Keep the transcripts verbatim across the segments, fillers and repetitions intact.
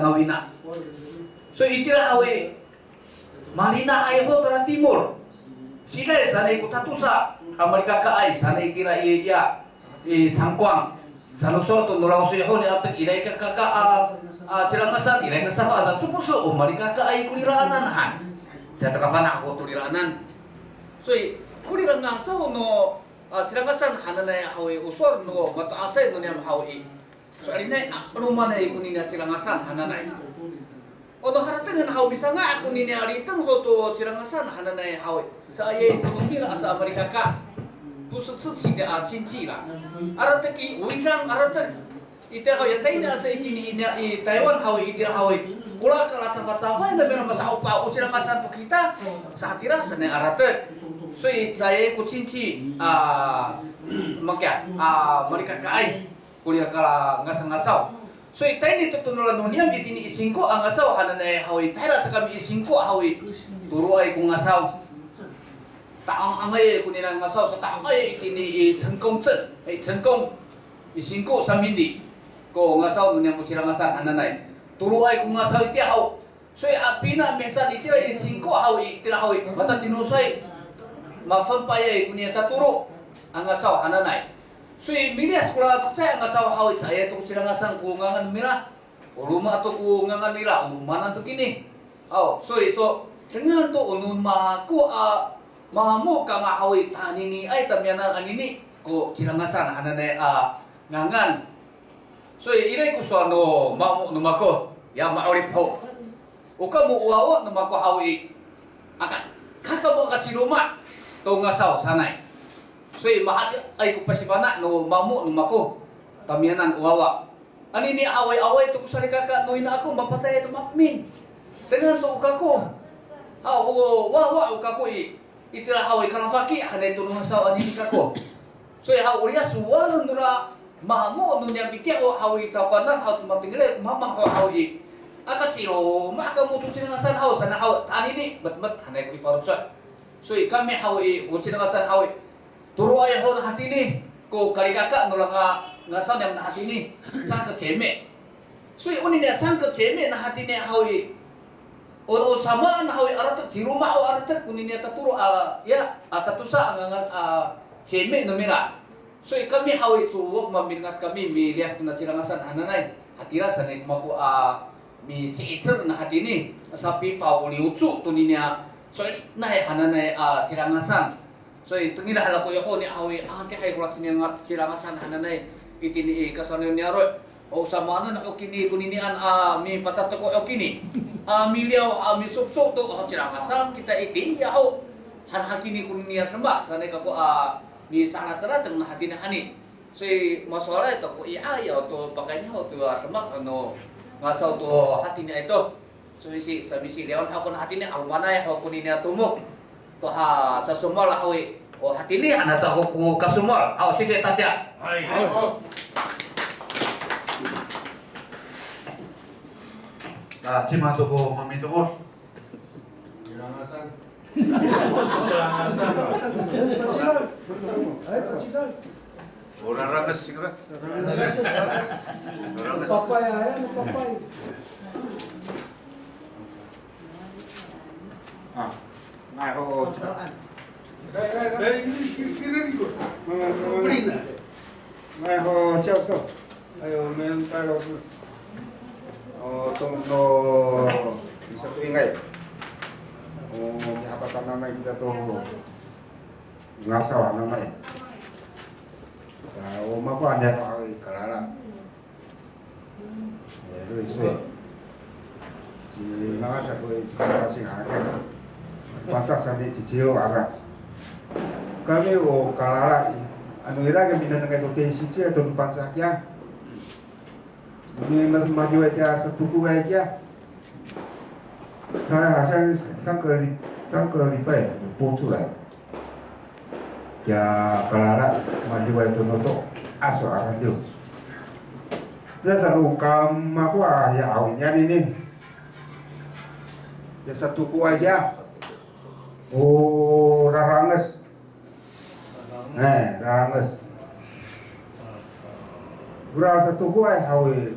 nawina. So itira haw i, malinaay ho tala timol. Siday sanay ko tatosa a malikakaay sanay itira i, ya, i Cangkowang. Sano so to no lawsi ho ni atek iray ka kaka a, a, Cilangasan iray ka safa a, sopo so o malikakaay ko liraanan han. Sa to kafana' ho to liraanan. So i, ko lira ngasaw no, a, Cilangasan hananay haw i, o sowal no mato'asay no niyam haw i, so'elinay a 'alomanay konini a Cilangasan hananay. O no haratengen haw misanga' konini a liteng ho to Cilangasan hananay haw i, caay ko no mira aca a malikaka. 不是自己的 a 亲戚啦. Aratek i, o widang aratek. Itira haw i, tayni aca itini i, i Taywan haw i, itira haw i, ora kala cafacafay na mira masa'opo o Cilangasan to kita. Sa hatira sanay aratek. So i, caay ko 亲戚 a, makiya a malikakaay. Ko lira kala ngasangasaw. So i, tayni to tonolan no niyam itini i Singko a ngasaw hananay haw i, tahira sa kami i Singko haw i, toloay ko ngasaw. Ta'angay konini a ngasaw, sa ta'angay itini i Cengkong cen, i Cengkong, i Singko samindi. Ko ngasaw no niyam o Cilangasan hananay. Toloay ko ngasaw itiya haw. So i, a pina mihecaan itira i Singko haw i, itira haw i, mata cinusay. Mafempayay konini a tatolo a ngasaw hananay. So i, miliyas ko lacecay a ngasaw haw i, caay to ko Cilangasan ko ngangan mira. O roma to ko ngangan nira, o maanan to kini. Aw, so i, so, dengan to o no mako a mamo kanga haw i, taniniay tamiyanan anini ko Cilangasan hananay a ngangan. So i, iray ko sowal no mamo no mako, ya ma'orip ho. O kamo o wawa no mako haw i, aka, ka kamo aka ciroma to ngasaw sanay. So i, mahatiay ko pasifana' no mamo no mako, tamiyanan o wawa. Anini awaay, awaay to ko salikaka no ina ako, mapatayay to maemin. Tengilen to o kako. Haw, o wawa o kako i, itira haw i, kalafaki hanay to no ngasaw anini kako. So i, haw, o riya sowal nora mamo no niyam itiya ho haw i, takowanan haw, matengilay ko mamang ho haw i, aka ciroma kamo to Cilangasan haw, sana haw, tanini metmet hanay ko i faloco'. So i, kami haw i, o Cilangasan haw i, toloay ho na hatini ko kalikaka nora nga, ngasaw niyam na hatini, 三个姐妹. So i, onini a 三个姐妹 na hatini haw i, o, o samaan haw i, aratek, ciroma ho aratek konini a tatolo a, ya, a tatosa a ngangan a 姐妹 no mira. So i, kami haw i, cowa ko mamilengat kami miliyas to na Cilangasan hananay. Hatira sanay ko mako a mici'icel na hatini, sapipaw o liwco tonini a so'elinay hananay a Cilangasan. So i, tengil han ako i, honi haw i, adihay ko laciniyan a Cilangasan hananay itini i kasano niyaro'. O samaanen ho kini koninian a mipatateko ho kini a miliyaw a misopso to, o Cilangasan kita itiya ho. Han hakini konini a demak sanay kako a misalatelateng na hatini hani. So i, masowalay to ko i 'ayaw to pakayni ho to a demak ano ngasaw to hatiniay to. So i, si, sa misiliyawen ho ko na hatini, 'alomanay ho konini a tomok to ha sasomowal haw i. O hatini han aca ko, ko kasomowal. Haw, sisi taciya. Hay. A, cima to ko mamitongol. Cilangasan. Cilangasan. Pacidal. Ay, pacidal. O raranges, singkira. Raranges. Raranges. Papay, ay, ano, papay. A, nga'ay ho, o, Cilangasan. Ay, ay, ay. Ay, ini kira-kira ni ko. Mga, mga. Bring na. Nga'ay ho, Cilangasan. Ayo, men tayo. O, to, no, misato ingay. O, mihapatananay kita to ngasaw hananay. Ya, o mako aniya haw i, Kalala. E, 六岁. Ci, mangasa ko i, ci, kasing aken. Pangcah saan i, ci, Ciro aken. Kami o Kalala i, ano ira kami nanengay to tensiciya to no Pangcah kiya. Ini mas, madiway kiya, satokoway kiya. 他好像三个礼，三个礼拜有播出来。 Ya Kalala, madiway to no to'as a radiw. Ya sano kama ko a, ya aw niyam ini. Ya satokoway ya. O raranges. E, raranges. Ora satokoway haw i.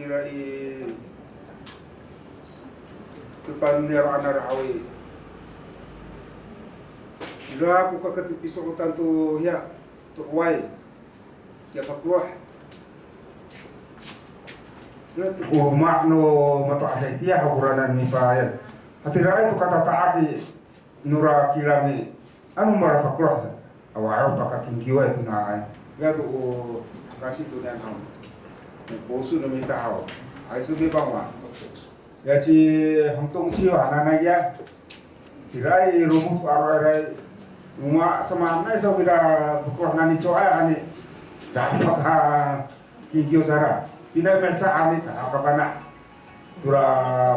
ira i, tepan niyaro' a nara haw i. Ira ko kakat piso'otan to hiya, to 'oway. Tiya fakeloh. Ira to ko loma' no mato'asay tiya, ha koranan mipayad. Hatiraay to katata'ak i nora kilang i, ano mala fakeloh sa. Awa, awa pakakingkiway to na ay. Ira to o, kasi to niyan haw. Koso no mita haw. Ay, so mipang wa. Ya ci Hongtong Siwa, nanay ya. Tiraay, romot ko aro iray. Mama, samaanay so kira fakeloh nani cowa ani. Caay pakakingkiw sara. Pinay mesa ani, caay kapana'. Tora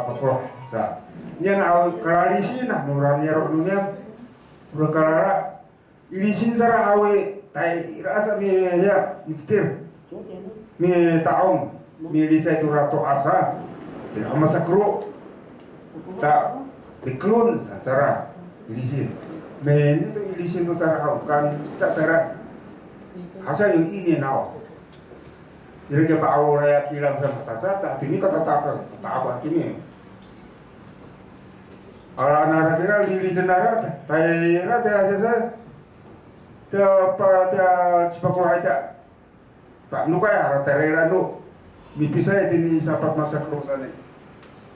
fakeloh sa. Niyan aw kalalisin, a, nora niyaro' no niyan. Tora kalala. Ilisin sara haw i, tayra sa mi, ya, mifitir. Mita'ong, milicay tora to'as a. Tira masakero. Ta, dikelon sa sara. Ilisin. Meni to ilisin to sara haw, kan, sa tayra. Hasa yo ini naw. Ira kiya pa'awaay a kilang sa macaca, ta, tini katata'ak, katata'ak tini. Ala nara kira, lili nara, tayra, tayra, tayra, tayra, pa, tayra, cipakohay, tayra. Ta, no kaya, ala, tayra, no. Mipisay tini sapat masakero sani.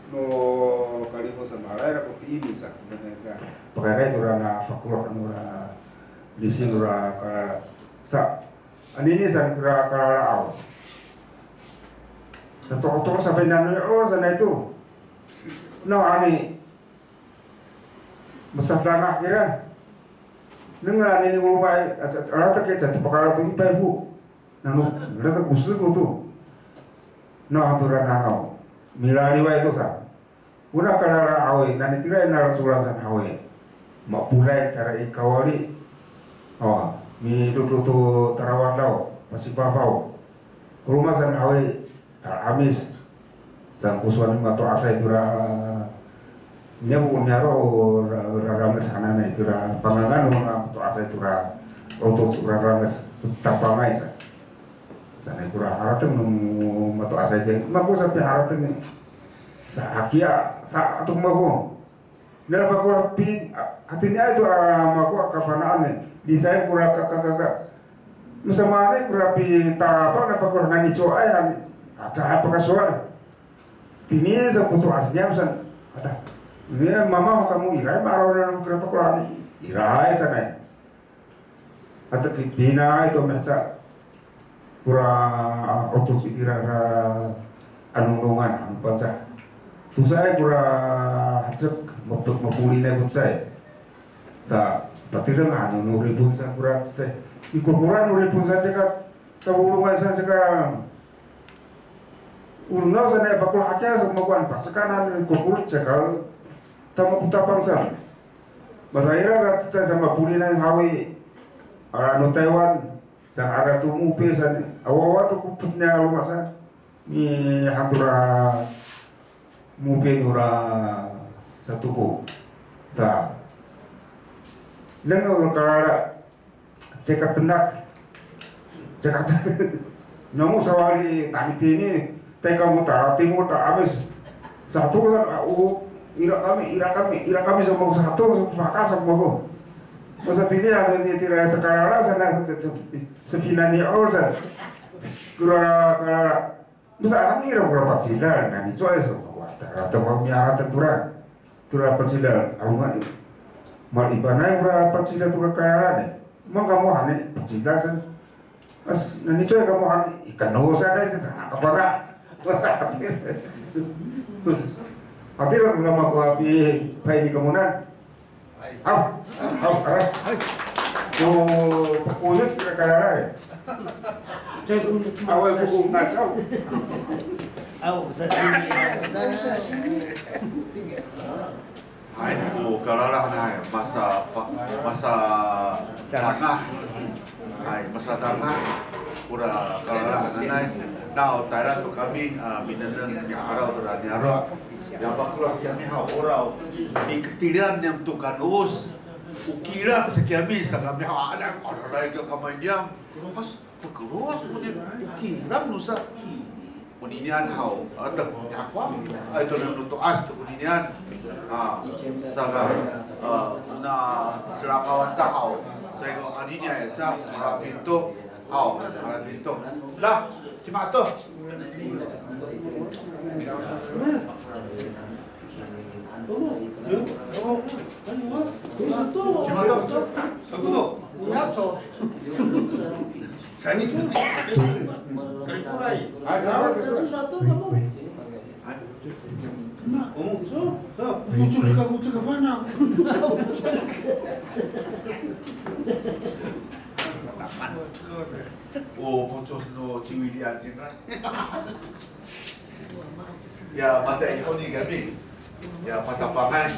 No, kalimo sa malay, ra ko tini sa, pakayra tora na fakeloh nora, lisi nora, kala, Sa, anini saan kora kalalaaw. Sa to, to sa finawlan o sanay to. Nawhani, masadangah kira. Nengneng anini o loma' i, a, a, latek i, sa to pakala to ipay ho. Nano, latek ko sifo to. Nawhan to ra nangaw. Milaliway to sa. Ona kalalaaw i, nanitira i naracolan saan haw i. Maporay tara i kawali. O, midodo to tarawadaw, pasifafaw. O roma saan haw i, a, 'Amis. Saan ko sowal no mato'asay tora, niyam ko niyaro' o ra-, raranges hananay tora pangangan no mato'asay tora, otoc o raranges, tapangay sa. Sanay kora harateng no mato'asay tiya. Mako sa piharateng sa akiya, sa ato mako. Nira fakolah pi, a, hatiniay to a mako a kafana'an i. Lisay kora ka, ka, ka, ka. Masamaanay kora pitapang na fakolah nanicowaay han. Aca a pakasowal. Tini sa ko to'as niyam saan. Ata. Ni mama kamo iraay, ma'araw nano kora fakolah ni. Iraay sanay. Ato pi-, pinaay to miheca kora otoc itira ra anongnongan ano Pangcah. Tosaay kora hecek map-, mapolinay ko cecay. Sa patireng ano no Ripon sa kora cecay. Mikorkoran no Ripon sa caka, talolongay sa caka. O lengaw sanay fakolah hakiya sa makowan pasekanan korkor caka. Tama ko tapang sa. Masayra ra cecay sa mapolinay haw i, ara no Taywan, sa ara to Mopi sa, awawa to ko epec niya loma' sa, mihanto ra Mopi nora satoko. Sa, nengneng o kalala, caka tenak. Caka, namo sawali tangitini, tayka mo tara timol ta 'Amis. Sato sa, a, o, ira kami, ira kami, ira kami sa mako sato, sa faka sa mako. Masatini a, ni tira sa kalala, sa na, sa finawlan o sa. Kora kalala. Masa kami ira kora pacidal, nanicowaay sa, wa, tara, tara, miala tora. Tora pacidal, 'aloman i. Malipanay kora pacidal tora kalala ni. Mangkamo hani pacidal sa. As, nanicowaay kamo hani, i kano sa na sa, kapara. Masa hatir. Terus, hatir kora mako a pi, pay ni kamonan. Aw, aw, aray. Ko, pakoyoc kira kalala i. Awa ko ko ngasaw. Aw, sasimi. Hay, ko kalala hanay, masa fa-, masa tangah. Hay, masa tangah. Kora kalala hananay. Naw, tayra to kami, a, minengneng, mi'araw tora niyaro'. Ya fakolah kiyami haw, oraw. Miketilan niyam to kanoos. O kilang sa kiyami, sa kami haw, adaan, adaan, adaan, kamay niyam. Has, fakolah, o ni, o kilang no sa. O ninian haw, atek, ya kwa. Ay, to nano to'as to o ninian. A, saka, a, ona selakawan ta haw. Sa iko anini ay, sa, halafin to. Haw, halafin to. Lah, cima to. O focoh no ciwilian cingra. Ya, mata i honi kami. Ya, mata pangan.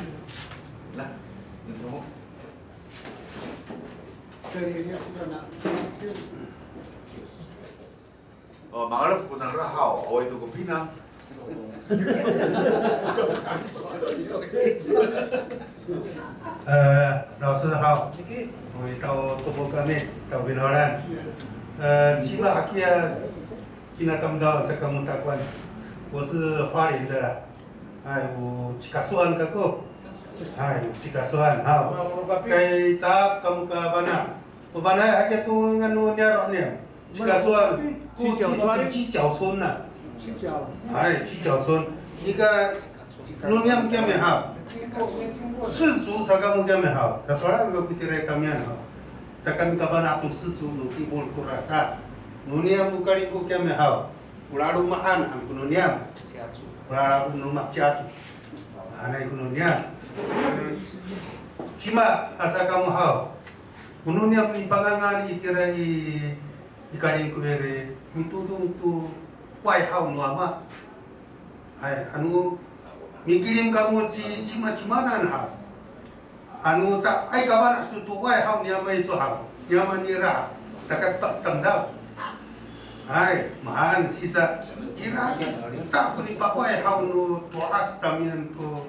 Lah, nito. O, mangalef ko nangra haw, awaay to ko pinang. E, 老师好, o, itaw to ko kami, taw Finawlan. E, cima hakiya kina tamdaw sa kamo takowan. 我是花莲的啦. Hay, o Cikasoan kako. Hay, o Cikasoan. Ha. Kay caay kamo ka fana'. O fana' hakiya to ngangan no niyaro' niyam. Cikasoan. 七角村. 七角村 na. 七角. Hay, 七角村. Nika, no niyam kiyami haw. 氏族 sa kamo kiyami haw. Sasowalen kako itira i kamiyan haw. Caka mikafana' to seco no timol kora sa. No niyam o Kalingko kiyami haw. O laloma'an han ko no niyam. O laloma'an, hanay ko no niyam. Cima asa kamo haw. Ko no niyam nipangangan itira i, i Kalingko iri, mitodong to wayhaw no ama. Hay, ano mikilim kamo ci, cimacimanan haw. Ano caay kafana' iso to wayhaw niyama iso haw, niyama nira, saka ta-, tamdaw. Hay, mahaen sisa, ira, ca ko nipawayhaw no to'as tamiyan to,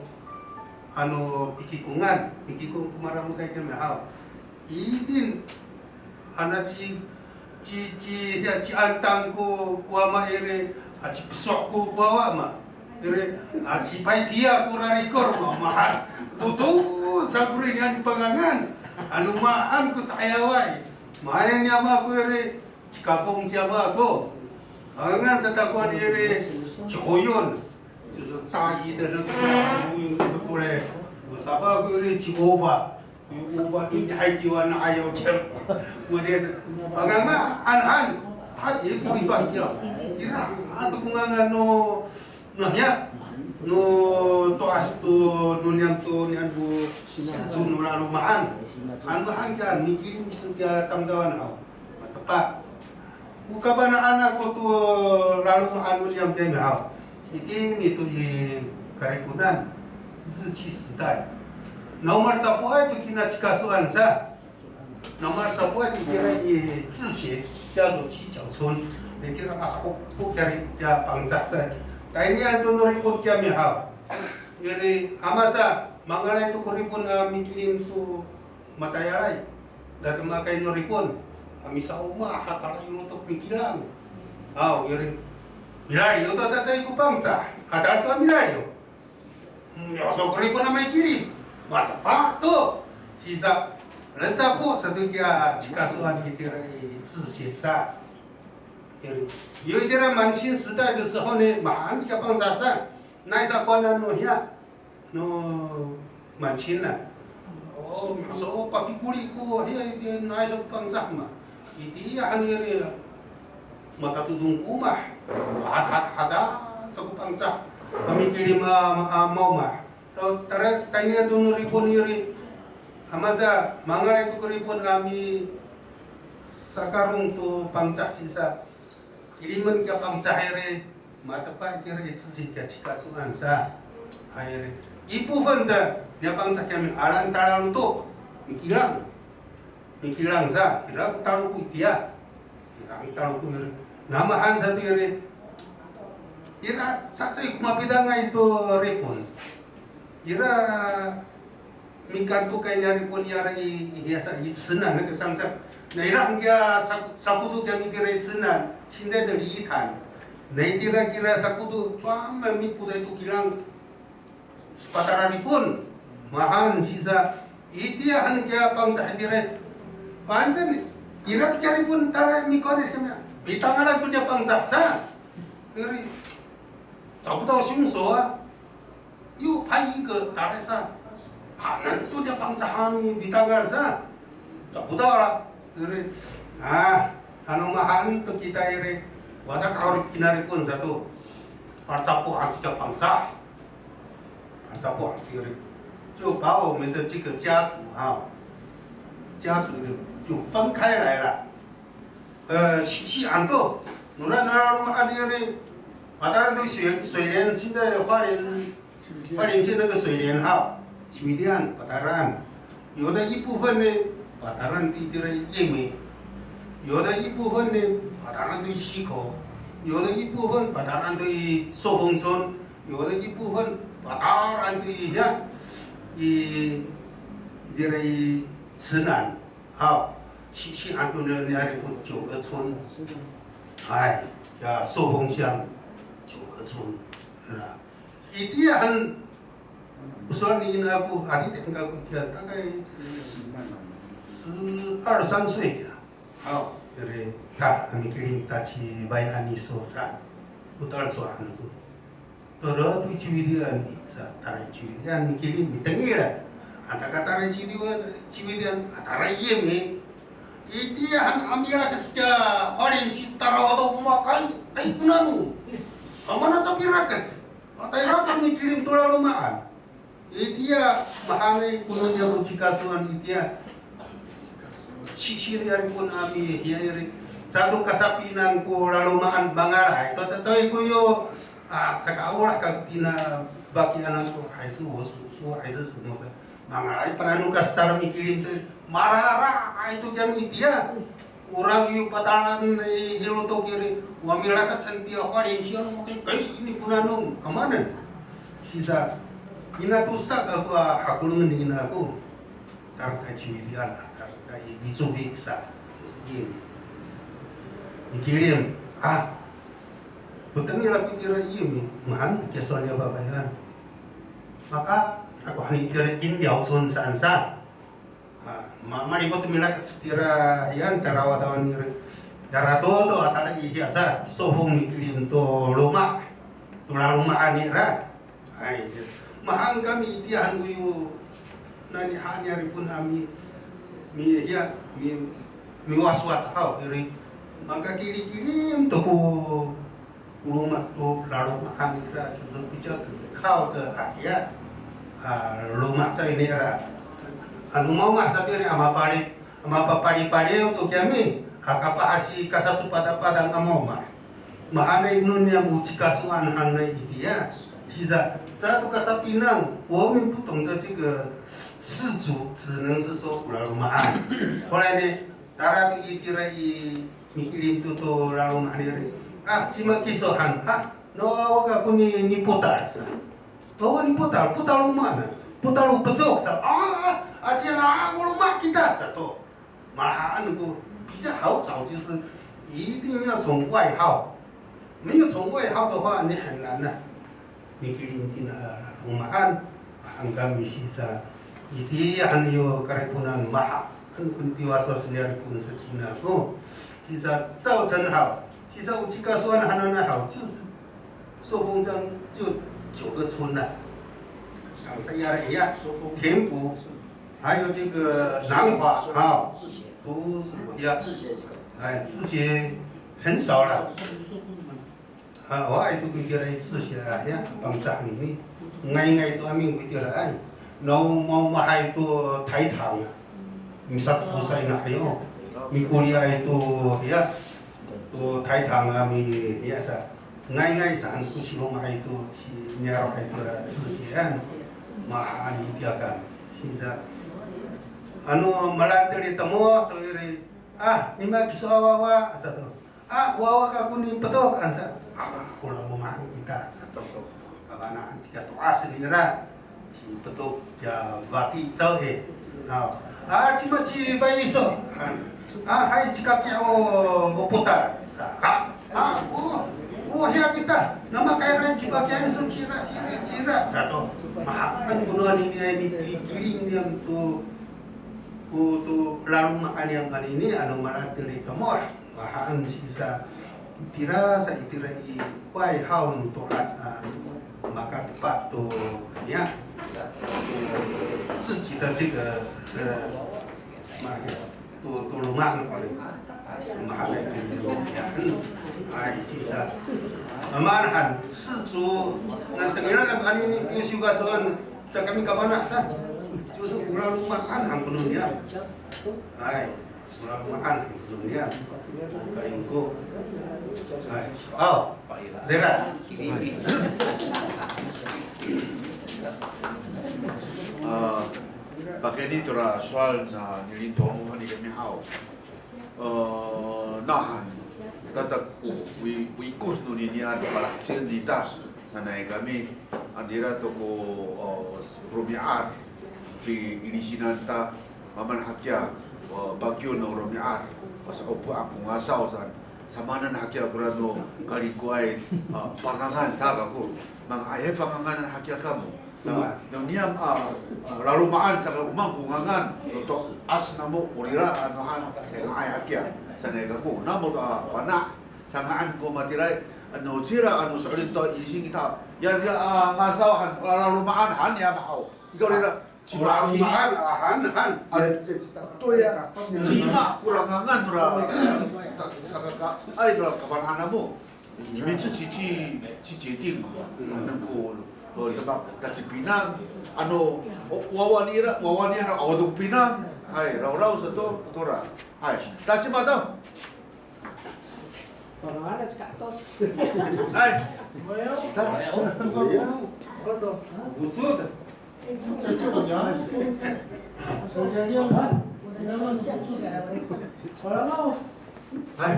ano, pikikongan, pikikong ko marangotay kiyami haw. Idin, ana ci, ci, ci, ya, ci Antang ko, ko ama iri, a, ci Peso' ko, ko wawa ma. Iri, a, ci Paytiya ko rarikor ma, mahaen. Toto, sa kori niyan nipangangan. Ano maan ko sa'ayaway. Mahaen niyam ako iri, ci Kapong ci ama ako. Pangangan sa takowan iri, ci Hoyon. 就是大一的那个，对不对？我啥吧，iri, ci Oba. Yo, o ba, to nihay kiwan na ayaw kiyan. Mo de, pangangan han, ta ci ko i pangkiyaw. Ira, ato ko ngangan no, no hiya, no to'as to, no niyam to, niyam to, seco no laloma'an. An mahaen kiyan, mikilim iso kiya tamdawan haw. Matepa. O kafana'an ako to laloma'an no niyam kiyami haw. Itini to i Kariponan, 日据时代. Na o malecapoay to kina ci Kasoan sa. Na o malecapoay to kira i 字学, 叫做七脚村. Itira asa ko, ko kiyari kiya Pangcah sa. Taynian to no Ripon kiyami haw. Iri ama sa, mangalay to ko Ripon a mikilim to matayalay. Datemakay no Ripon a misa'omah, a tala i lotok mikilang. Aw, iri. Milaliw to cacay ko Pangcah. A tala to a milaliw. Miso ko Ripon a mikilim. Matepa to. Sisa, lecapo sato kiya ci Kasoan itira i 字学 sa. Iri. Yo itira 满清时代的时候呢, mahaen to kiya Pangcah sa. Nai sa kowanan no hiya. No 满清 a. O, miso papikoli ko, hiya itiya nai sa ko Pangcah ma. Itiya han iri matatodong ko omah. Hat, hat, hata sa ko Pangcah. Pamikilim a, a, maomah. Taw, tara, taynian to no Ripon iri. Ama sa, mangalay to ko Ripon a misakarong to Pangcah sisa. Kilimen kiya Pangcah iri, matepa itira i 字学 kiya ci Kasoan sa. Hay iri. 一部分的 niya Pangcah kiyami alaen talalotok. Mikilang. Mikilang sa. Ira ko taloko itiya. Ira ko taloko iri. Na mahaen sato iri. Ira cacay ko mapidangay to Ripon. Ira Mikantokay niya Ripon ira i, i, i, i 池南那个上山. Na ira han kiya sa-, sakoto kiya itira i 池南, 现在的梨潭. Na itira kira sakoto, 专门 mipotay to kilang. Sapatara Ripon. Mahaen sisa, itiya han kiya Pangcah itira. 反正 ira to kiya Ripon tara mikodes kami. Pitangalan to niya Pangcah sa. Iri, 找不到凶手啊。 Yo, 派一个 tara sa. Hanan to niya Pangcah a mitangal sa. 找不到了. Iri. A, ano mahaen to kita iri. Wasa kahorip kina Ripon sato. Palacapo han to kiya Pangcah. Palacapo han to iri. 就把我们的这个家族哈，家族呢，就分开来了。 呃，sisi'an to. Nora, nora laloma'an iri, pataran to 水, 水莲, 现在花莲, 花莲县那个水莲哈, 水莲 pataran. 有的一部分呢，pataran 对这个叶眉，有的一部分呢，pataran 对溪口，有的一部分 pataran 对寿丰村，有的一部分 pataran 对呀，一，一个池南。 好, sisi'an to niyari ko 九个村. Hay, ya, 寿丰乡九个村. Na, itiya han, 我说你那个，啊，你那个，大概十二三岁呀. Haw, iri, ta, a mikilim ta ci Bay Ani so sa. Ko to'al sowal han ko. Tara to i Ciwidian i, sa, tara i Ciwidian, mikilim, mitengil. A, saka tara i Ciwidian, Ciwidian, a, tara i Yimi. Itiya han a mirakec tiya Falin si Tarawa to makay, ay konano. Amana ca pirakec. Patay rato mikilim to laloma'an. Itiya mahaenay kono niya ko cikasoan itiya. Sisiin ira ko nami, hiya iri. Sato kasapinang ko laloma'an mangalay. To caay ko yo, a, caka olah ka tina baki anan ko, hay so, so, so, hay so, so, so. Mangalay panano ka star mikilim to, marara, ay to kiyami itiya. Ora yo patalan i, hilotok iri, wa mirakec han tiya Falin siya no, kay, kay, ini konano, amanen. Sisa, ina tosa kako a hakolongen ina ako. Tarta ciwitian, tarta i, micofi sa, terus ini. Mikilim, a, ko tengil ako itira i, mi, mahaen to kiya sowal niya babayan. Maka, ako han itira i, 饮料村 saan sa. A, ma, malikot mirakec tira, yan, Tarawa tawan iri. Yara to, to, a tala i hiya sa, sofong mikilim to loma', to laloma'an ira. Ay, mahaen kami itiya han ko yo, nani han ya Ripon a mi, mi, hiya, mi, miwaswas haw, iri. Makakilimkilim to ko loma' to laloma'an ira, 就是比较靠的 a, ya, a, loma' sa ini ira. Ano maomah sato iri a mapali, a mapapalipaliw to kiyami, a kapahasi kasasopadapadang a maomah. Mahaenay no niyam o cikasoan hanay itiya. Sisa, sato kasapinang, 我们不懂得这个氏族，只能是说 o laloma'an. 后来呢，tara to itira i Mikilim to to laloma'an iri. A, cima kiso han. A, no, awa kako ni, ni Potal sa. Awa ni Potal, Potal o maan? Potal o Petok sa. A, a, a, cira, a, o loma' kita sato. Mahaen ko, 比较好找就是一定要从外号。没有从外号的话，你很难啊。 Mikilim tina a laloma'an, mahaen kami sisa. Itiya han yo kariponan mahaen ko piwaswas nira Ripon sa cingra ko. Sisa 赵成好, sisa o cikasoan hananay haw, 就是寿丰乡就九个村了。Sa ira iya, 田埔，还有这个南华啊，都是呀，哎，志协很少了。 A, awaay to ko itiraay i Cisiya, ya, Pangcah anini. Ngayngay to amin ko itiraay. Naw maomahay to 台糖 a. Misatko sa ina hayo. Mikoliay to, ya, to 台糖 a mi, ya sa. Ngayngay saan ko cilomaay to, ci, niyaro'ay to ira Cisiya. Mahaen itiya kami. Sisa. Ano, malantel i Temoh to iri. A, cima kiso a wawa sato. A, wawa kako ni Petok, han sa. A, o laloma'an kita sato. Kafana'an tika to'as nira. Ci Petok ya faki caw i. A, a, cima ci Faiso. A, hay, ci kaki o, o Potal sa. A, a, o, o hiya kita. Nama kairay ci faki iso cira, cira, cira sato. Mahaen ko no anini ay mikilim niyam to, ko to laloma'an niyam anini, ano malantel i Temoh. Mahaen sisa itira sa itira i, 外号 no to'as a makatepa to, ya, 自己的这个, e, ma, to, to loma' no kori. Mahaen ko no ya. Ay, sisa. Mamaan han, 氏族, na tengilan ako anini, piyo siwka soan, sa kami kafana' sa. 就是 o laloma'an han ko no niyam. Ay. Maan, maan, ya. Kalingko. Hay. Aw, dira. A, pakayni tora sowal na ni Lintong, hani kami haw. E, nahan, tatako, wi, wikor no ninian, palahecien nita. Sanay kami, ano ira to ko, o, romi'ad, pi, ilisinan ta, mamaan hakiya, o, pakiyo no romi'ad, o, sa'opo ako ngasaw san, samaanen hakiya kora no kalingkoay, a, pangangan sa kako, manga'ay pangangan hakiya kamo. Na, no niyam, a, a, laloma'an sa kako, maan ko ngangan, no to'as namo, orira, ano han, nga'ay hakiya, sanay kako, namo, a, fana', sanga'an ko matiraay, ano cira, ano so'elin to ilising ita. Ya, ya, a, ngasaw han, laloma'an han ya mahaw. Ikaw rira, Cima, cima. Ahan, ahan. A, 对呀。Cima, korangan nora, sa, sakaka, ay, nora kafana'an namo. 你们自己去，去决定嘛。Ano ko, o, ita, ta ci pinang, ano, o, wawa nira, wawa nira, awa to pinang. Ay, rawraw sato, tora. Ay, ta cima to. Ay. Ta. Ay. Ay.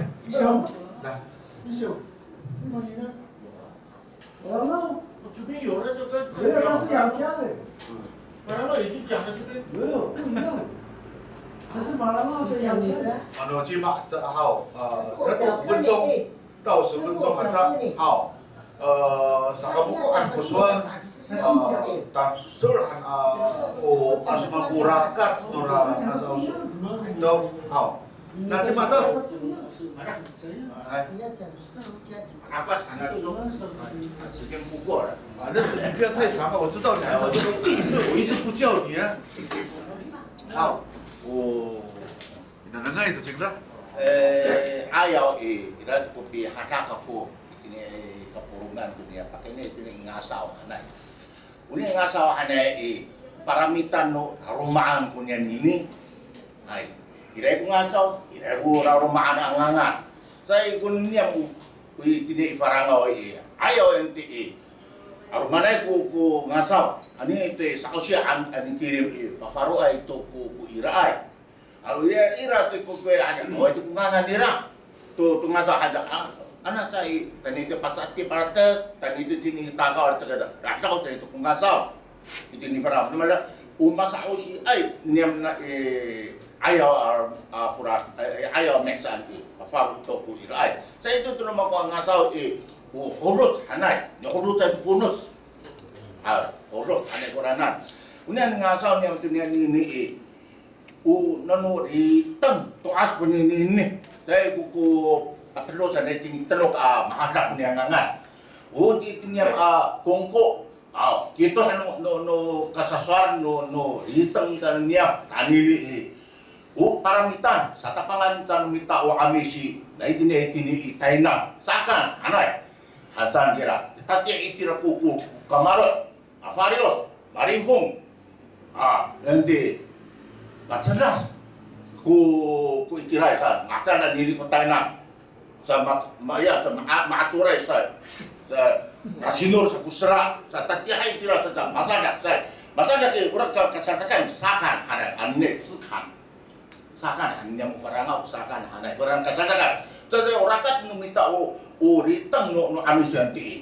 我这边有了这个，没有，那是养家的。马拉茂已经讲了这边。没有，不一样。那是马拉茂的养家的。Ano, cima, ca, haw, a, 那个五分钟到十分钟 haca, haw. E, saka moko han ko sowal, a, tangsol han, a, ko, a, sowal ko rakat nora, a, sowal. Ito, haw. Na cima to? Ay. A, 那是你不要太长啊，我知道你还这么多，因为我一直不叫你啊。好，o, nanangay to, cingda. E, ayaw i, ira to ko pihadak ako, itini i kapolongan to niya, pakayni itini i ngasaw hanay. Onini ngasaw hanay i, paramitan no laloma'an koniyanini. Hay, iraay ko ngasaw, iraay ko laloma'an a ngangan. Sa i, koniyam o, o itini i Falangaw i, ayaw enti i, 'alomanay ko, ko ngasaw. Anini to i sa'osian, anini kilim i, fafaroay to ko, ko iraay. Aw, ira, ira to ko, ko, ano, awaay to ko ngangan nira. To, to ngasaw hada, a, ana ca i, tayni to pasa'etip a latek, tayni to itini i Takaw a latek, radaw tayni to ko ngasaw. Itini i Falangaw, no mala, o masa'osiay niyam na i, ayaw a, a, fora, e, e, ayaw mihecaan i, fafaro to ko iraay. Sa ito to no mako a ngasaw i, o holoc hanay, niholocay to fonos. A, holoc hanay koranan. Oniyan ngasaw niyam to niyanini i, o nano liteng to'as konini. Caay ko, ko patelo sanay tini telok a mahadak koniya ngangan. O ti, tini a kongko, a, kito no, no, no kasasowal no, no liteng sa niyam, tanini i. O paramitan, satapangan sa no mita o 'Amis i, na itini, itini i Taynan, saakan hanay. Han sa kira, tati' itira ko, ko kamaro'. Mafariyos, malifong. A, enti, macedas ko, ko itiraay sa, macedas nini ko Taynan. Sa ma, ma, ya, sa ma, ma'atoray sa, sa, masinor sa ko sera, sa tatiihay itira sa, sa masadak sa, masadak i, ora ka, kasadakan, saakan, hanay, anini, saakan. Saakan han niyam o Falangaw, saakan hanay, ora kasadakan. Tada o rakat no mita o, o liteng no, no 'Amis yanti i.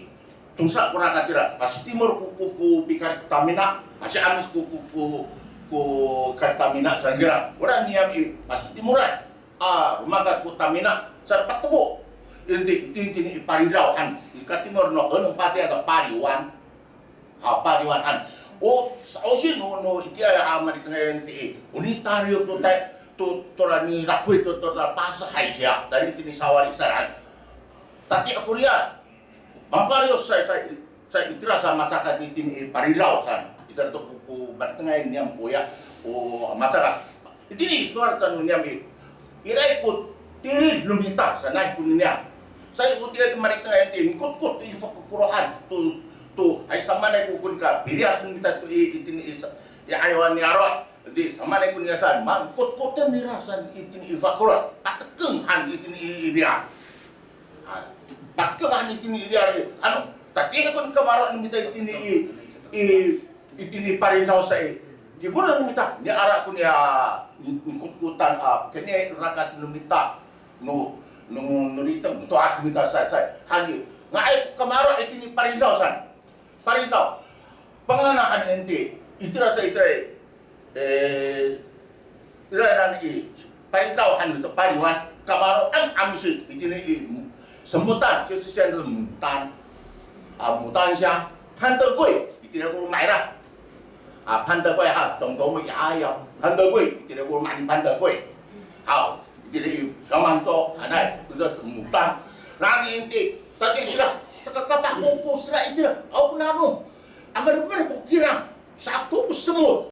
Tosa ko rakat ira, pasitimol ko, ko, ko pikarit tamina, pasi'Amis ko, ko, ko, ko karit tamina sa kira. Ora niyam i, pasitimolan. A, romakat ko tamina, sa patepo. Enti, iti, itini i Palidaw han, i katimol no henong patiya to Paliwan. Ha, Paliwan han. O, sa'osi no, no, itiya a malitengay enti i. O nitariyo to tay, to, tora nirakoy to, to, tora pasahay siya. Tayni itini sawali sa han. Tati' ako riya. Mafariyos sa, sa, sa itira sa macakat itini i Palidaw san. Itira to ko, ko malitengay niyam koya. O, macakat. Itini i sowal to no niyam i, iraay ko tilid no mita sanay ko niyam. Sa i, o tiya to malitengay ti, mikotkot i fakakolohan to, to, ay, samaanay ko, ko nika piliyas no mita to i, itini i sa, i 'ayawan niyaro'. Di, samaanay ko niyam san, ma, kotkoten nira san itini i fakakoloh, patekeng han itini i, i riyar. A, patekeng han itini i riyar i, ano, tatiih ko nika kamaro' no mita itini i, i, itini i Palidaw sa i. Tigora no mita, niala ko niya, ni, nikotkotan, a, kini rakat no mita, no, no, no liteng, no to'as no mita sa, sa, hani, nga'ay kamaro' itini i Palidaw san. Palidaw. Panganahan enti, itira sa itira i, e, ira nani i, Palidaw han to Paliwan, kamaro'an 'Amis i, itini i, semotan, sisisian to motan. A, motan siya, 潘德贵, itira ko loma' ira. A, 潘德贵 ha, 总统府 i 'ayaw. 潘德贵, itira ko loma' ni 潘德贵. Haw. Itira i, samanco, hanay, ira semotan. Nani enti, tati itira, caka kapah ko, ko sera itira, awa ko nanom. A malemed ko kilang, sato ko semot,